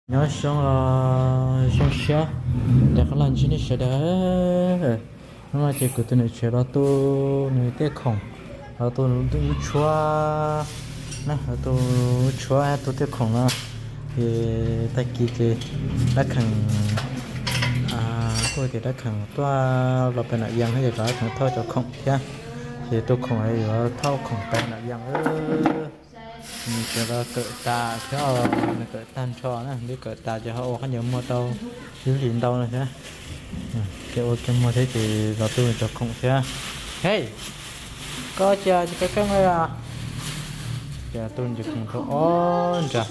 Nyob zoo, zoo siab rov qab los ntsib nej sawv daws. Hnub no ces kuv tus niam tsev los tu nws tej khoom, los tu lub tshuab, los tu lub tshuab tu tej khoom no. Ces tag kis ces dab kheem, kuj tias dab kheem tuaj los pem Nam Yees thiab ces kom dab kheem thauj cov khoom thiab. Ces tu khoom yuav thauj khoom pem Nam Yees. Nws tseem los kawm tas thiab, nws kawm tag nrho na, nws kawm tas ces ho ua khaub ncaws muag tau ib hlis ntau no thiab. Ces ua kiag muag thiab ces los tu nws cov khoom thiab. Hej, koj cia koj keej os. Ces tu nws cov khoom tau ob nra.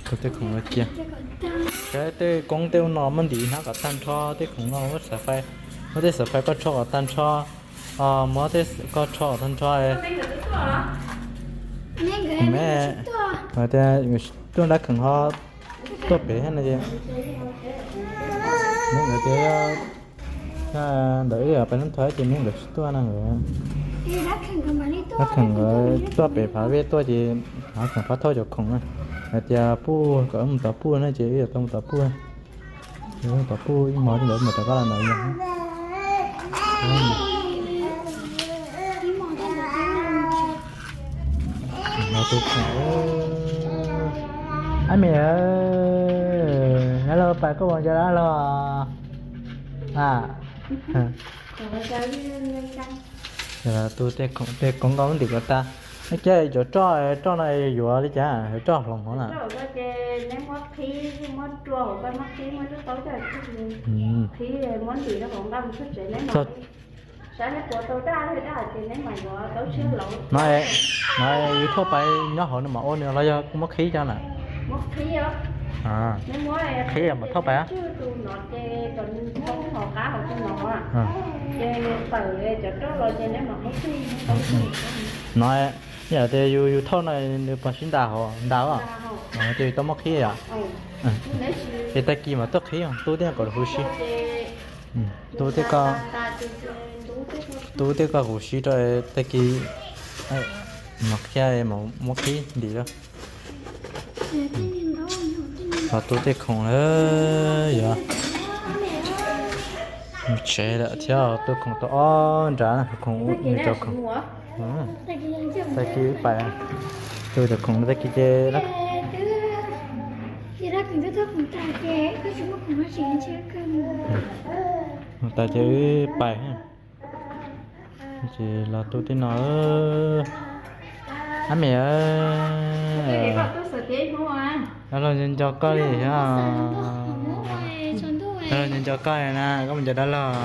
Tu tej khoom no cia. Saib tej koob tej ub no muab ntim hnab kom tag nrho, tej khoom no muab xav fais, muab tej xav fais koj rho kom tag nrho. Muab tej koj rho kom tag nrho. Me, tuaj dab kheem ho tuaj pem thiab no ces, nkawd tias ntawd wb pais noj thaiv ces me nkawd tsis tuaj no nkawd, dab kheem nkawd tuaj pem phav vej tuaj ces phav kheem pab thauj cov khoom na. Hais tias puj kom wb mus tom puj na ces wb yuav tau mus tom puj. Mus tom puj ib hmos ces nkawd mus rov qab los ntawd. Ab me, nyob los pais koj ua nco dab laug a. Tu tej khoom tej khoom nkaus ntim kom tas. Neb cia cov roj, roj no yuav li cas, roj hloov hov na. No, no yus thauj pais nyob hauv no mas ua nws los yog kuv muab qhib cov na. Qhib mas thauj pais. No, yam tias yus thauj no nws puas sib ntas hauv ntas os, ces yus tau muab qhib yom. Es tag kis mas tuaj qhib, tu tej no kom huv si. Tu tej ko, tu tej ko huv si rau tag kis mas qhia muab qhib ntim rau. Ho tu tej khoom lawm yog tsev lawm thiab, tu khoom tau ob nrad, khoom, tag kis pais, tu cov khoom tag kis ces tas ces wb pais. Ces los tu tej no. Ab me, dab laug nco nco koj li thiab. Dab laug nco nco koj na, koj mus nco dab laug.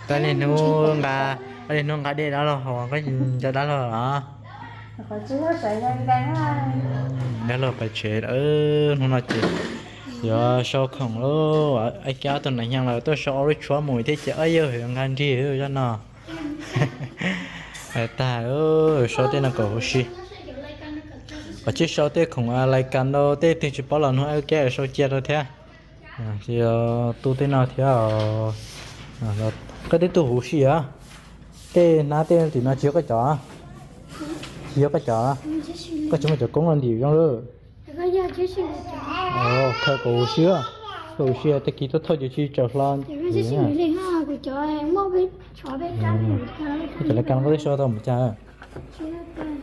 Koj niaj hnub nqa, koj niaj hnub nqa dej dab laug haus, koj nco dab laug los? Dab laug pais tsev, hnub no ces yuav sau khoom lawm, ib kiag ob tug nam xyoo los tuaj sau ob lub tshuab mus thiab ces ob yawg nqa nrig zoj no. Tag, sau tej no kom huv si. Kom tsis sau tej khoom lais kas rau tej twg tsis paub los nug wb kiag sau cia rau thiab. Tsis tu tej no thiab. Koj twb tu huv si os. Tej hnab tej tim no tsis yog koj cov, tsis yog koj cov, koj tsis muaj cov koob no ntim zoo lawm. Khaws kom huv si, khaws huv si tag kis tuaj thauj ces tsis tsaus hlo. Cov laj kab koj twb sau tau mus cas?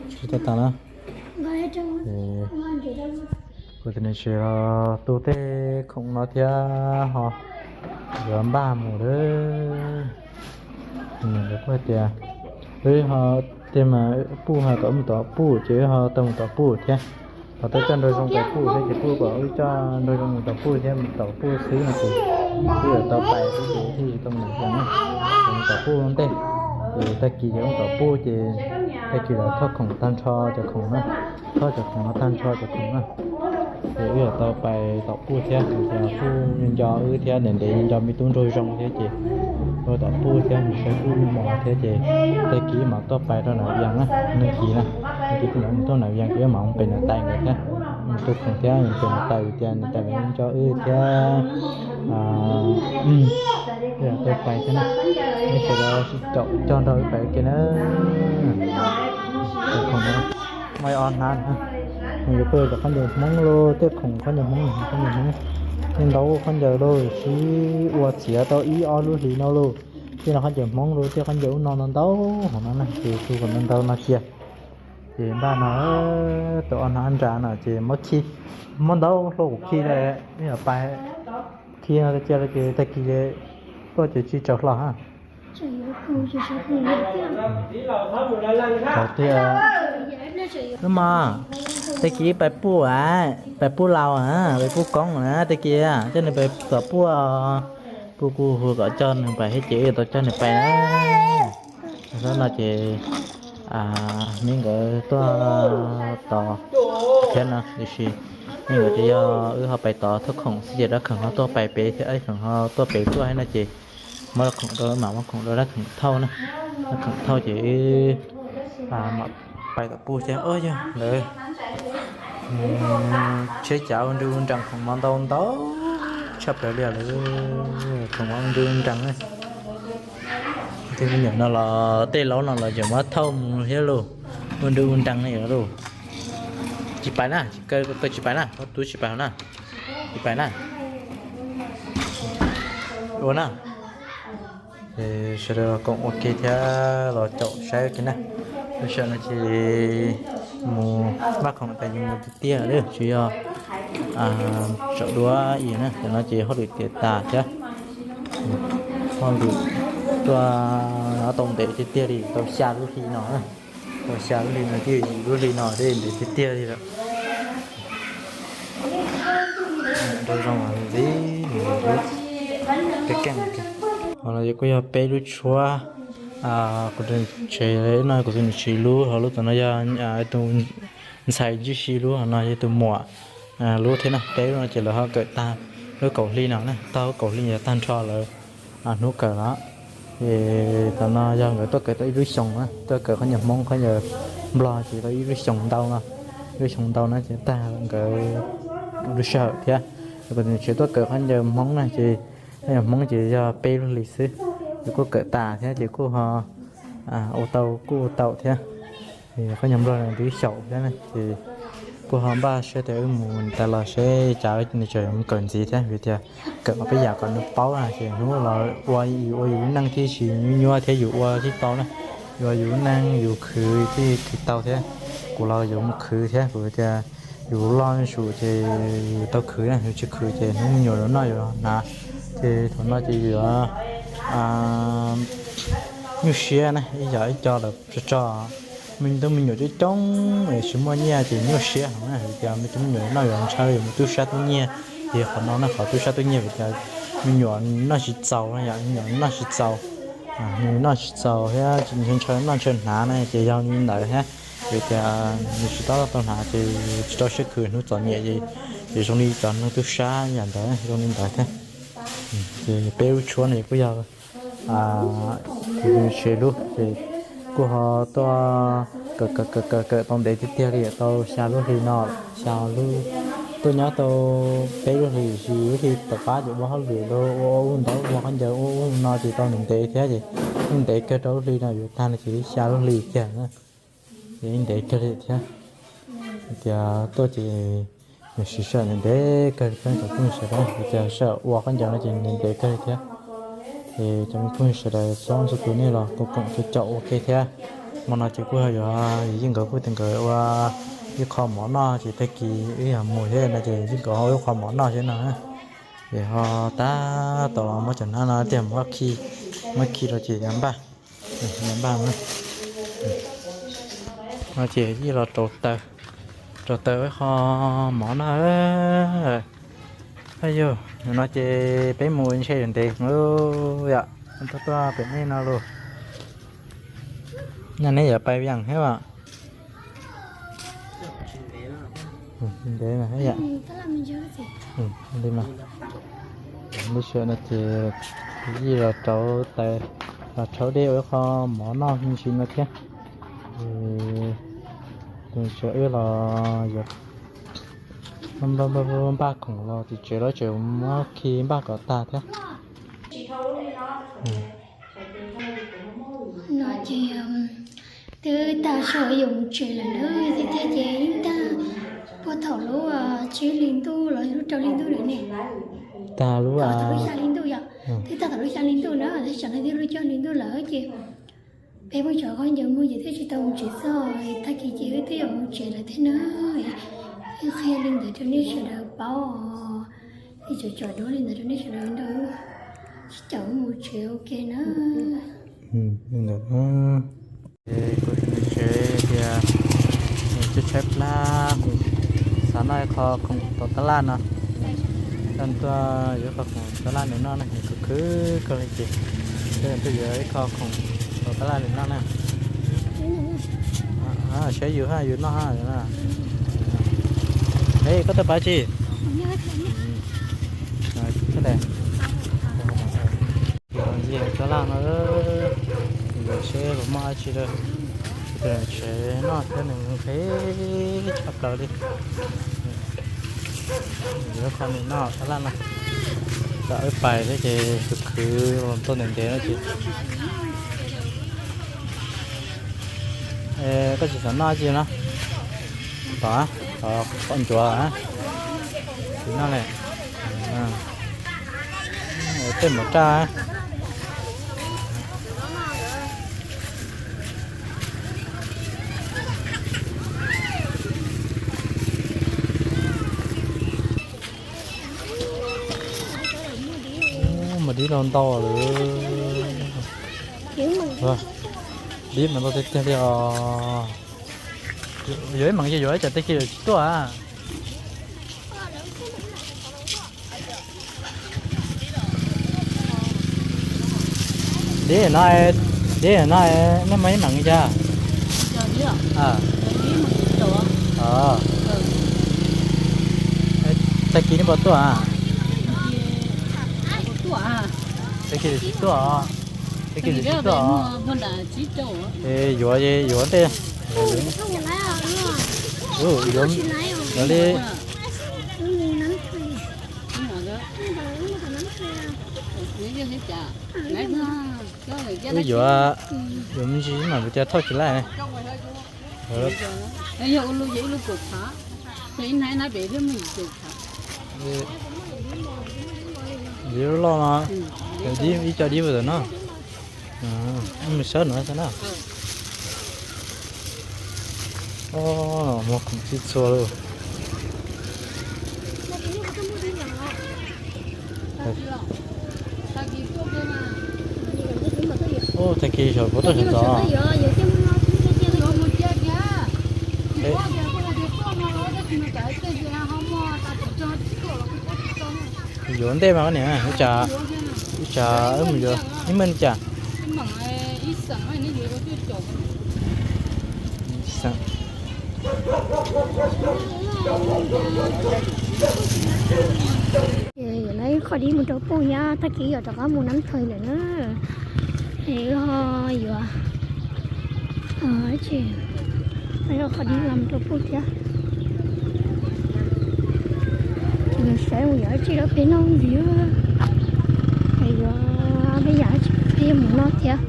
Tsis tau tas na. Kuv tus niam tsev tu tej khoom no thiab ho yuav npaj mus lawm. Kuv tias wb ho tej mas puj ho kom mus tom puj ces wb ho tau mus tom puj thiab. Ho tau coj nraug zoo pais puj thiab ces puj kom wb coj nraug zoo mus tom puj thiab, mus tom puj xwb no ces wb yuav tau pais xwb ces thiaj tsis tau mus tom puj ntej. Ces tag kis ces wb tom puj ces tag kis los thauj khoom tag nrho cov khoom na, thauj cov khoom no tag nrho cov khoom na. Ces wb yuav tau pais tom puj thiab, puj nco wb thiab, ntev ntev nco me tub nraug zoo thiab ces ua tom puj thiab mus saib puj mos thiab ces tag kis mam tuaj pais rau Nam Vias na, nag kis na, nag kis tuaj Nam Vias ces wb mam mus pem niam tais nkawd thiab, tu khoom thiab pem niam tais tias niam tais nco wb thiab. Wb yuav tau pais thiab na, nej sawv daws sib caum coj nrog wb pais ua ke na. Khoom no, muaj ob hnab, nws yuav pw tom khaub ncaws Hmoob lauj, tej khoom khaub ncaws Hmoob, khaub ncaws Hmoob, ntau khaub ncaws lauj, sib ua txiav tau ib ob lub hlis no lauj. Tej no khaub ncaws Hmoob lauj, tej khaub ncaws ub no ntau ntau hauv no na, ces tu kom ntau ntau no cia. Ces npaj no, tau ob hnab nra no ces muab khi, muab ntau hlo kuv khi lawm, ib yam pais khi no cia lawm ces tag kis tuaj ces tsis tsaus hlo ha. Tau tiag. Lub mos, tag kis pais puj a, pais puj laus a, pais puj koob na, tag kis coj nws pais tom puj, puj kuj hu kom coj nws pais thiab ces wb tau coj nws pais na. Hnub no ces me nkawd tuaj tos thiab no, tiam sis me nkawd tias yog wb ho pais tos thauj khoom xwb ces dab khoom ho tuaj pais pem thiab, dab khoom ho tuaj pem tuaj thiab no ces muab dab khoom rau, mam muab khoom rau dab khoom thauj na. Dab khoom thauj ces wb mam pais tom puj thiab. Yog lawv tsheb cav ua nrw ua nrees khoom no ntau ntau tshaj plaws li lawm, khoom ua nrw ua nrees na. Tej me nyuam no los tej laub no los tseem muab thauj mus thiab lauj, ua nrw ua nrees li lauj. Tsis pais na, kawg tsis pais na, ob tug tsis pais hauv na, tsis pais na. Ua na. Sawv daws koom ua ke thiab los caum saib ua ke na. Lub sij hawm no ces mus npaj khoom tas ces mus tiag tiag lawm, tsis yog tsaus duab ib na, tam no ces hauj lwm tiav tas thiab. Hauj lwm tuaj tau ntev tiag tiag li, tau xya lub hli no, tau xya lub hli no thiaj yim lub hli no thiaj ntev tiag tiag li lawm. Rau zoo ntxiv, keej keej. Ho no kuj yog peb lub tshuab, kuv tus tsev no kuv tus niam tsev lub, ho lub tom no yog tus ntxhais Ntswj Si lub, ho no yog tus muam lub thiab na. Peb lub no ces lawv ho kawm tag lub kaum hli no na, tag lub kaum hli yog tag nrho lawv hnub kawm los. Ces tom no yog nkawd tuaj kawm tau ib lub xyoos na, tuaj kawm qhov nyuag Hmoob qhov nyuag Nplog ces tau ib lub xyoos ntau no, ib lub xyoos ntau no ces tag nkawd lub sij hawm thiab. Kuv tus niam tsev tuaj kawm qhov nyuag Hmoob na ces qhov nyuag Hmoob ces yog peb lub hlis xwb, ces kuj kawm tas thiab ces kuj ho ua tau kuj ua tau thiab. Qhov nyuag Nplog nws twb xyaum thiab na ces kuj ho npaj siab tias wb mus tas los seb cas nws tseem mus kawm ntxiv thiab, vim tias kawm peb yam kom nws paub na ces hnub los ua yus ua yus lub neej thiaj tsis nyuaj nyuaj thiab yus ua thiaj tau na. Yus ua yus lub neej yus khwv thiaj khwv tau thiab. Kuv los yus mus khwv thiab, kuv tias yus loj zuj zus ces yus tau khwv na, yus tsis khwv ces hnub me nyuam yuav noj yuav hnav, ces thaum no ces yus yuav nyuaj siab na, ib yam ib co lawm tso tso me tub me nyuam coob coob es tsis muaj nyiaj ces nyuaj siab heev na, vim tias me tub me nyuam noj yuav ntshaw yuav mus tub sab tub nyiag. Ces qhov no na qhov tub sab tub nyiag vim tias me nyuam noj tsis txaus no, yog me nyuam noj tsis txaus, nws noj tsis txaus thiab ntshaw noj ntshaw hnav na ces yog li ntawd thiab. Vim tias nws tsis tau noj tau hnav ces tsis tau siab khwv hnub txom nyem ces, ces zoo li cov neeg tub sab yam ntawd zoo li ntawd thiab. Ces peb lub tshuab no kuj yog kuv tus niam tsev lub ces kuj ho tuaj kawm kawm kawm kawm tau ntev tiag tiag li tau xya lub hli no, xya lub, tuaj nyob tau peb lub hlis, lub hli tom qab ces ua hauj lwm los ua ua ub ntawd, ua qhov ncauj ua ub no ces tau ntev ntev thiab ces yeej ntev kawg rau lub hli no yuav tag no ces xya lub hli kiag na. Ces yeej ntev kawg li thiab. Tias tuaj ces nws siv sij hawm ntev ntev kawg li thiab cov phooj ywg sawv daws, tias sij hawm ua qhov ncauj no ces ntev ntev kawg li thiab. Ces cov phooj ywg sawv daws txhua txhua tus nej los koom koom caum caum ua ke thiab. Hmo no ces kuj yog yawm yij nkawd kuj tias nkawd ua ib qho mov noj ces tag kis wb yog mus thiab no ces yawm yij nkawd ua ib qho mov noj thiab no. Ces ho tab tom los muab cov hnab no tiag mus khi, muab khi rau ces yuav npaj, yuav npaj no. No ces yij los rauv taws, rauv taws ua ib qho mov noj. Yog no ces peb mus ntshe yuav ntev yom, tuaj tuaj pem nej no los. No neb yuav pais Vias thiab os? Ntev mas yom. Li mas lub sij hawm no ces yij los rauv taws, los rhaub dej ua ib qho mov noj me ntsis no thiab. Ces wb los yuav npaj khoom los tim tsev lawm, tseem muab khi npaj kom tag thiab. No ces Twb tag sij hawm yuav mus tsev lawm na, thiab thiab ces yeej tag puag thaum lub tsib hli ntuj los yog lub rau hli ntuj lawm ne. Tag lub, thaum lub xya hli ntuj yom, twb tag thaum lub xya hli ntuj na, tab sis tsam no twb lub cuaj hli ntuj lawm ces peb muab cov khaub ncaws muag ces twb tsis tau mus tsev txog, tag kis ces wb twb yuav mus tsev lawm thiab na. Wb qhia li ntawd rau nej sawv daws paub, wb tseem tsom duab li ntawd rau nej sawv daws nrog wb sib caum mus tsev ua ke na. Li ntawd na. Ces kuv tus niam tsev tias nws tshaib tshaib plab, xav noj ib qho khoom tau tab laj no. Coj tuaj yuav ib qho khoom tab laj nws noj na, nws khwv khwv kawg li ces coj tuaj yuav ib qho khoom tau tab laj nws noj na. Saib yus ha, yus noj ha. Ej, koj tuaj pab tsi? Ntsia tab laj no, seb puas muaj dab tsi lawm. Tus niam tsev noj thiab nws nqhis tshaj plaws li. Yuav qho nws noj tab laj no. Tam wb pais thiab ces khwv khwv los tuaj ntev ntev no ces. Koj tsis xav noj tsi no? Tom, tom qhov ncuav tsis noj ne. Tej mov raj. Mas dib los ntau lawm. Dib mas ntau tiag tiag li os. Yuav ib meem ces yuav, ib tsam tag kis lawm tsis tuaj. Dib no, dib no, nej muaj ib meem li cas? Tag kis nej puas tuaj? Tag kis tsis tuaj. Tag kis tsis tuaj. Yuav, yuav ntej. Yuav li, wb yuav, yuav me ntsis mam tias thauj tsis laij. Yog ua lub, yog ib lub pum thav, yog ib hnab hnab pem thiab me ntsis pum thav. Yog lub loj no, ib co dib puag tom no. Mus sawb no xwb na. Muaj khoom txhij txhua li. Tag kis saum puas tuaj sawv ntxov? Yuav ntej mas koj niam, ib tsam, ib tsam wb mus yuav ib meem li cas. Yuav lawv qhov dib mus rau puj thiab, tag kis yuav rov qab mus Nab Thawj lawm na. Es wb ho yuav qhov dib los mus rau puj thiab. Ces mus saib mus yuav dab tsi rau peb noj ntxiv. Es yuav peb yam dab tsi peb yuav mus noj thiab.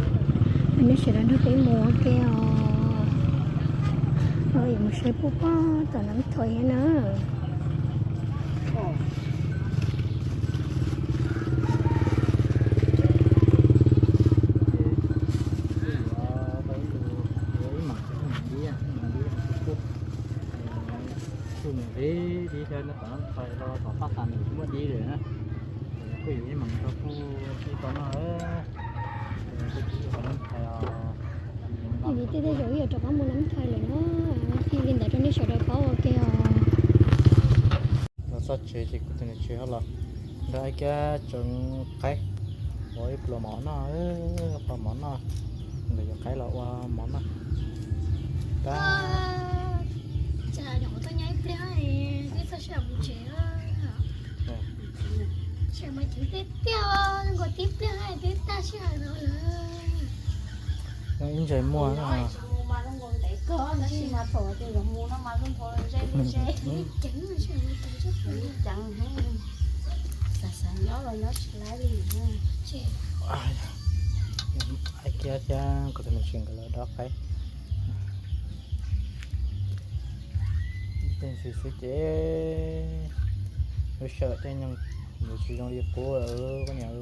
Es nej sawv daws nrog peb mus ua ke os. Yuav mus saib puj pob tom Nab Thawj thiab na. Kuj nws dib dib thiab, nws tom Nab Thawj los tom Paj Qas nws tsis muaj dib lawm na. Kuj yuav ib meem rau kuj ib qho noj. Kuj tsis ib qho Nab Thawj os. Vim tej tej zaum wb yuav rov qab mus Nab Thawj lawm na. Qhia li ntawd rau nej sawv daws paub ua ke os. Los txog tsev ces kuv tus niam tsev ho los nrog Aib Kiab tseev qaib ua ib pluas mov noj, pluas mov noj, nkawd yuav qaib los ua mov noj. Tab, tsis nyuam qhuav tuaj nyob ib pliag, twb txog sij hawm mus tsev. Sij hawm mas ceev tiag tiag, nkaus tib pliag twb tag sij hawm no lawm. Ib ntsais muag no. Ceev, xav xav nyob los nyob tsis laib li. Aib Kiab thiab kuv tus niam tsev nkawd los dob qaib. Tej ntsis xwb ces lub sij hawm tej nyoog yuav tsis zoo li qub lawm koj niam.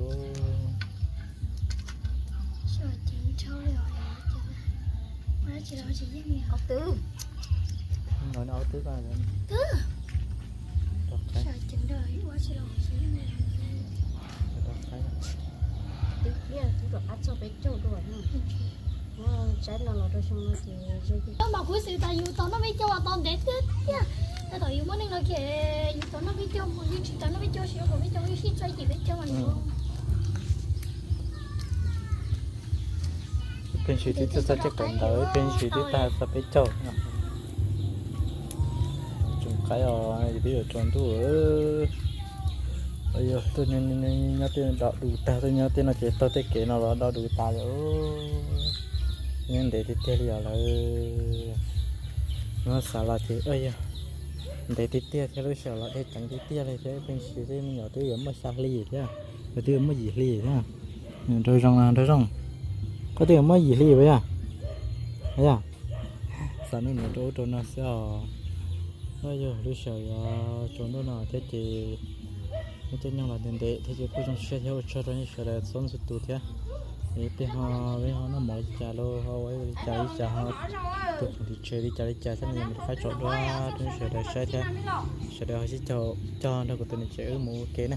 Ob tub, ob tub ko. Twb pliaj twb rov qab txog peb caug dua. Tsaib no los rau xyoo no ces zoo. Mas kuv xav tas yus tos noj peb caug los tos ntev tiag tiag. Tab tom yus muaj neej no ces yus tos noj peb caug mus, yus tsis tos noj peb caug, tsis yog peb caug, yus sib txawj ces peb caug. Ib pliag ntshis twb txog txog tej qab ntawd, ib pliag ntshis twb tag txog peb caug. Tseem qaib os, yus twb yuav tsaus ntuj. Yog tuaj nyob tej do dus tag, tuaj nyob tej no ces taug tej kev no los do dus tas lawm. Nyob ntev tiag tiag li os lawm. Nyob xav los ces yog ntev tiag tiag thiab lub sij hawm los deb ceev tiag tiag li thiab, ib pliag ntshis tej me nyuam twb yuav muaj xya hli thiab, twb yuav muaj yim hli thiab. Nraug Zoo, Nraug Zoo, koj twb yuav muaj yim hli puas yog? Yog. Xav nug nws rau ub rau no xwb os. Yog lub sij hawm yuav tsaus ntuj no thiab ces muaj caij nyoog los ntev ntev thiab ces kuj zoo siab thiab ua tsaug rau nej sawv daws txhua leej txhua tus thiab. Ib pliag ho peb ho noj mov li cas los ho ua li cas li cas ho tus khoom ris tseg li cas li cas thiab no yog mus rov qab tso duab rau nej sawv daws saib thiab. Sawv daws ho sib cog nrog kuv tus niam tsev wb mus ua ke na.